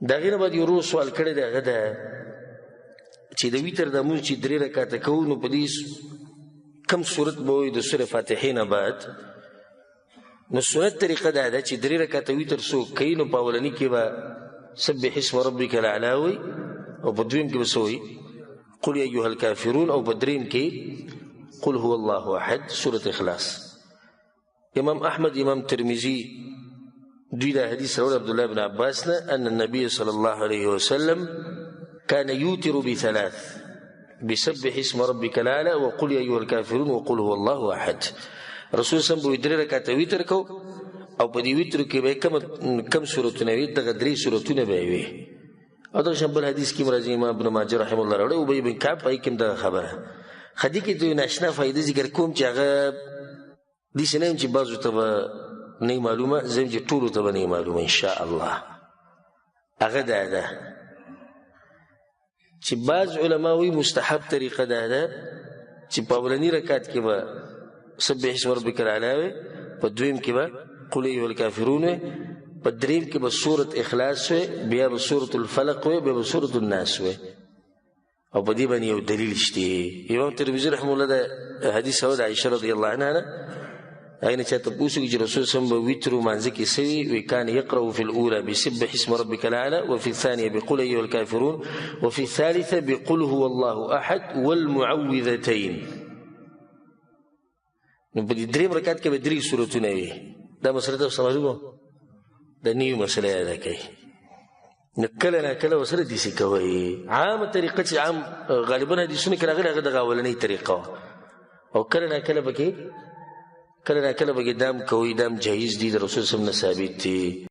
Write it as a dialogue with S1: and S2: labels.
S1: د هغې نه بعد یو ورور سوال کړی دی، هغه ده چې د وتر د مونځ چې درې رکعته کوو نو په دې کم سورت به وایو د سورې فاتحې نه بعد؟ نو سنت طریقه دا ده چې درې رکعته وتر څوک کوي نو په اولني کې به سبح اسم ربک الاعلی وایي، او په دویم کې به څه وایي؟ قل یا ایها الکافرون، او په دریم کې قل هو الله احد، سورة اخلاص. امام احمد، امام ترمذي دوی دا حدیث راوړی عبد الله بن عباس نه، ان النبي صلی الله علیه وسلم كان يوتر بثلاث، بسبح اسم ربك الاعلى وقل يا ايها الكافرون وقل هو الله احد. رسول سم به درې رکعته وتر کو، او په دې وتر کې به کم سورتونه وي؟ دغه درې سورتونه به وي. او دغه شان بل حدیث کې راځي، امام ابن ماجه رحمه الله راوړی، ابي بن کعب پای کې دغه خبره. خدي کې دوی ناشنا فائدې ذکر کوم چې هغه داسې نه یم چې بعضو ته به نه معلومه، زه یم چې ټولو ته به نه معلومه ان شاء الله. هغه دا ده چې بعض علما وایي مستحب طریقه دا ده چې په اولني رکعت کې به سبح اسم ربک الاعلی وي، په دویم کې به قل ایها الکافرون وي، په دریم کې به سورة اخلاص وي، بیا به سورة الفلق وي، بیا به سورة الناس وي. او په دې باندې یو دلیل شته. امام ترمذي رحمه الله دا حدیث او د عائشه رضی الله عنها نه، هغې نه چا تپوس وکړي چې رسول صلی الله علیه وسلم به وتر لمانځه کې څه وي؟ وي کان یقرأ فی الاولى بسبح اسم ربک الاعلى، وفي الثانیة بقل ایها الکافرون، وفي الثالثة بقل هو الله احد والمعوذتین. نو په دې دریم رکعت کې به درې سورتونه وي. دا مسله تاسو معلومه د نیو مسله یاده کوي. نو کله نا کله ورسره داسې کوئ. عامه طریقه چې عام غالبا حدیثونه کې راغلي هغه دغه اولنۍ طریقه وه، او کله نا کله پکې دام کوئ، دام جایز دي، د رسول صلی الله علیه وسلم نه ثابت دي.